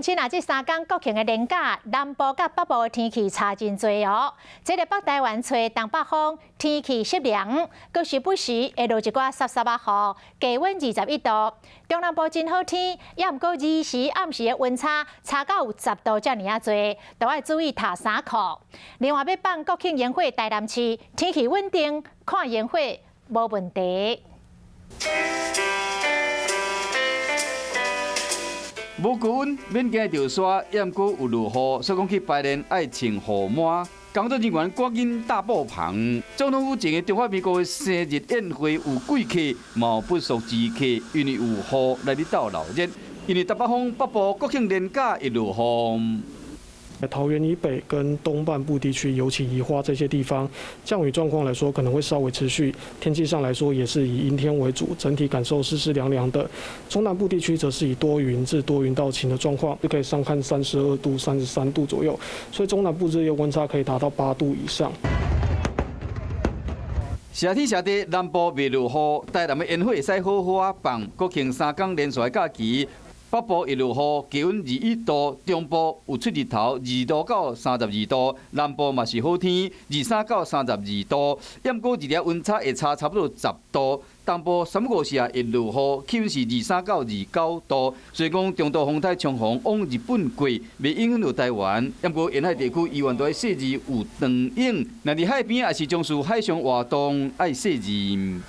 親啊，這三工國慶的連假，南部佮北部的天氣差真濟哦。這个北台灣吹東北風，天氣濕涼，閣時不時會落一寡濕濕仔雨，低溫21度。中南部真好天，也毋過日時暗時的溫差差到有10度遮爾仔濟，都愛注意脫衫褲。另外，欲放國慶煙火台南市天氣穩定，看煙火無問題。無高溫，免驚著沙，猶閣有落雨，所以講去排練愛穿雨帽。工作人員趕緊搭布棚。總統府前的中華民國的生日宴會有貴客，嘛有不速之客，因為有雨來咧鬥鬧熱，因為東北風北部國慶連假會落雨。桃園以北跟東半部地區，尤其宜花這些地方，降雨狀況來說可能會稍微持續。天氣上來說，也是以陰天為主，整體感受濕濕涼涼的。中南部地區則是以多雲至多雲到晴的狀況，就可以上看32度、33度左右，所以中南部日夜溫差可以達到8度以上。謝天謝地，南部袂落雨，台南的煙火會使好好仔放。國慶三工連續的假期。北部會落雨，低溫21度；中部有出日頭，22度到32度；南部嘛是好天，23到32度。毋過日夜溫差會差差不多10度。東部三不五時也會落雨，氣溫是23到29度。雖然講中度風台強風往日本過，袂影響著台灣。毋過沿海地區依然都愛細膩有長影。若佇海邊抑是從事海上活動，愛細膩。